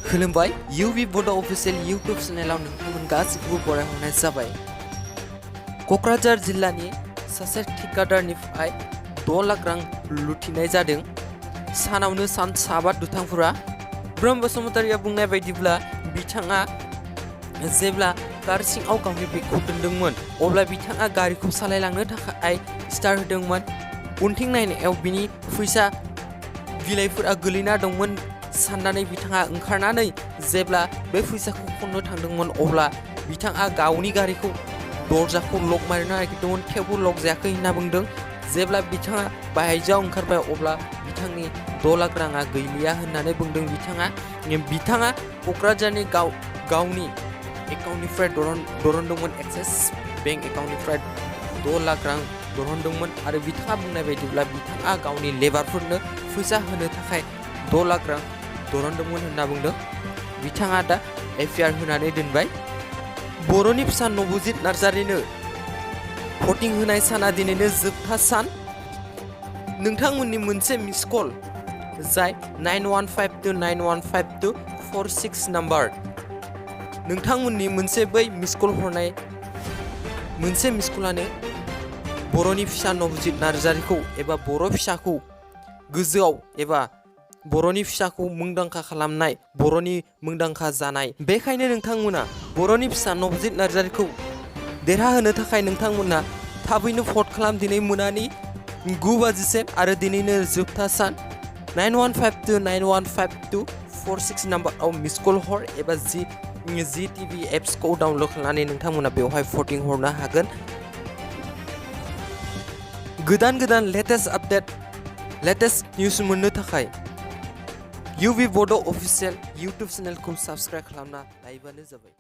खुलुमबाय UV Bodo official YouTube चेनेलाव नोंथांमोन गासिबो बरायहरनाय जाबाय। क'क्राझार जिल्लानि सासे ठिकादारनिफ्राय 6 लाख रां लुथिनाय जादों। सानावनो सान 7 दुथांफोरा ब्रह्म बसुमतारिया बुंनाय बायदिब्ला बिथाङा जेब्ला कार सिङाव गावनि बेगखौ दोनदोंमोन अब्ला बिथाङा गारिखौ सालायलांनो थाखाय स्टार्ट होदोंमोन। उनथिं नायनायाव बिनि फैसा बिलाइफोरा गोलैना दंमोन साननानै बिथाङा ओंखारनानै जेब्ला बे फैसाखौ खननो थांदोंमोन अब्ला बिथाङा गावनि गारिखौ दरजाखौ लक मारिनो नागिरदोंमोन थेवबो लक जायाखै होनना बुंदों। जेब्ला बिथाङा बायजोआव ओंखारबाय अब्ला बिथांनि 6 लाख राङा गैलिया होननानै बुंदों बिथाङा क'क्राझारनि गावनि एकाउन्टनिफ्राय दरनदोंमोन एक्सिस बेंक एकाउन्टनिफ्राय 6 लाख रां दरनदोंमोन आरो बिथाङा बुंनाय बायदिब्ला बिथाङा गावनि लेबारफोरनो फैसा होनो थाखाय 6 लाख रां दरनदोंमोन होनना बुंदों। बिथाङा दा एफआइआर होनानै दोनबाय। बर'नि फिसा नबजित नार्जारिनो भटिं होनाय साना दिनैनो जोबथा सान। नोंथांमोननि मोनसे मिस कल जाय 9152915246 नाम्बार नोंथांमोननि मोनसे बै मिस कल हरनाय मोनसे मिस कलानो बर'नि फिसा नबजित नार्जारिखौ एबा बर' फिसाखौ गोजौआव एबा बर'नि फिसाखौ मुंदांखा खालामनाय बर'नि मुंदांखा जानाय। बेखायनो नोंथांमोना बर'नि फिसा नबजित नार्जारिखौ देरहाहोनो थाखाय नोंथांमोना थाबैनो भट खालाम। दिनै मोनानि 9 बाजिसिम आरो दिनैनो जोबथा सान। 9152915246 नाम्बाराव मिस कल हर एबा जि टिभि एप्सखौ डाउनलड खालामनानै नोंथांमोना बेवहाय भटिं हरनो हागोन। गोदान लेटेस्ट आपडेट लेटेस्ट निउस मोननो थाखाय UV Bodo official YouTube चेनेलखौ साबस्क्राइब खालामना लायोबानो जाबाय।